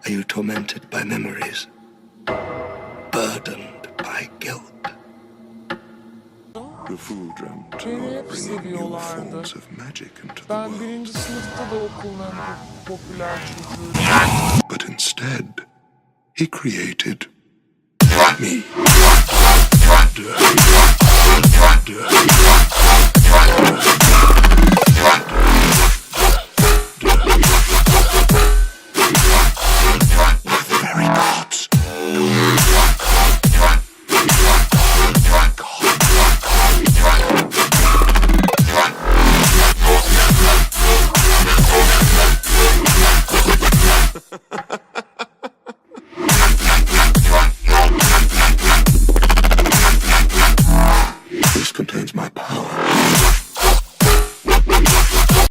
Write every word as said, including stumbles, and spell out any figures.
Are you tormented by memories? Burdened by guilt? The fool dreamt Beni of hep bringing new seviyorlardı. forms of magic into the Ben world. Birinci sınıfta da okulun en pop- popüler çocuğu. But instead, he created me.